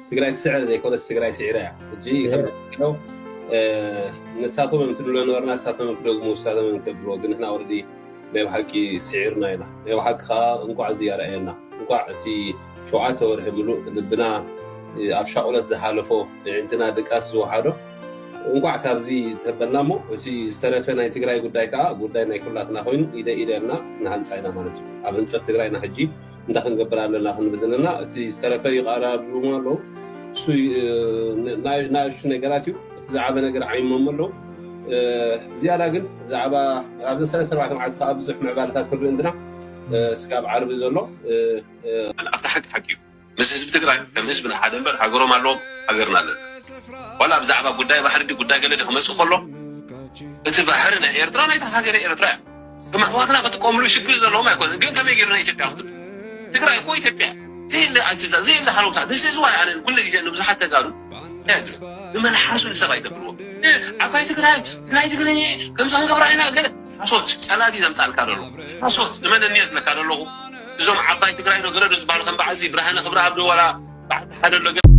ትግራይ ትስዕር ዘይኮነስ ትግራይ ስዒራ እያ። ሕጂ ንሳቶም እዮም ትብሎ ነበርና፣ ንሳቶም እዮም ክደግሙ፣ ንሳቶም እዮም ከብልዎ። ግን ንሕና ወረዲ ናይ ብሓቂ ስዒርና ኢና። ናይ ብሓቂ ከዓ እንቋዕ እዚ ኣርኣየና። እንቋዕ እቲ ሸውዓተ ወርሒ ምሉእ ልብና ኣብ ሻቑለት ዝሓለፎ፣ ኣዒንትና ድቃስ ዝወሓዶ፣ እንቋዕ ካብዚ ተበልና እሞ፣ እቲ ዝተረፈ ናይ ትግራይ ጉዳይ ከዓ ጉዳይ ናይ ኩላትና ኮይኑ፣ ኢደ ኢደ ኢልና ክንሃንፃ ኢና ማለት እዩ። ኣብ ህንፀት ትግራይና ሕጂ እንታይ ክንገብር ኣለና ክንብል ዘለና፣ እቲ ዝተረፈ ይቀራርቡ ኣለዉ። እሱ ናእሽቱ ነገራት እዩ። እቲ ዝዓበ ነገር ዓይሞም ኣለዉ። ዝያዳ ግን ብዛዕባ ኣብዚ ሰለስተ ኣርባዕተ መዓልቲ ከዓ ብዙሕ ምዕባለታት ክንርኢ እንትና ስጋብ ዓርቢ ዘሎ ኣብቲ ሓቂ ሓቂ እዩ። ምስ ህዝቢ ትግራይ ከም ህዝቢ ንሓደ እምበር ሃገሮም ኣለዎም፣ ሃገርና ኣለና። ዋላ ብዛዕባ ጉዳይ ባሕሪ ድዩ ጉዳይ ገለ ድዩ ክመፅእ ከሎ እቲ ባሕሪ ናይ ኤርትራ ናይታ ሃገረ ኤርትራ እያ። ከም ኣሕዋትና ክትቆምሉ ሽግር ዘለዎም ኣይኮነን። ግን ከመይ ገይሩ ናይ ኢትዮጵያ ክትብል? ትግራይ እኮ ኢትዮጵያ እያ። ዘየለ ኣጅዛ ዘየለ ሃለውታ this is why ኣነ ኩሉ ግዜ ንብዙሓት ተጋሩ እንታይ ዝብል ንመልሓሱ ንሰብ ኣይገብርዎ። ዓባይ ትግራይ ትግራይ ትግርኛ ከምዚ ክንገብራ ኢና ገለ ሓሶት ጸላዲ ዘምጻልካ ደሎ ሓሶት ዝመነኒ ዝለካ ደለኹ እዞም ዓባይ ትግራይ ዶ ገለ ዶ ዝበሃሉ ከም በዓዚ ብርሃነ ክብረኣብ ዶ ዋላ በዓቲ ሓደ ዶ ገለ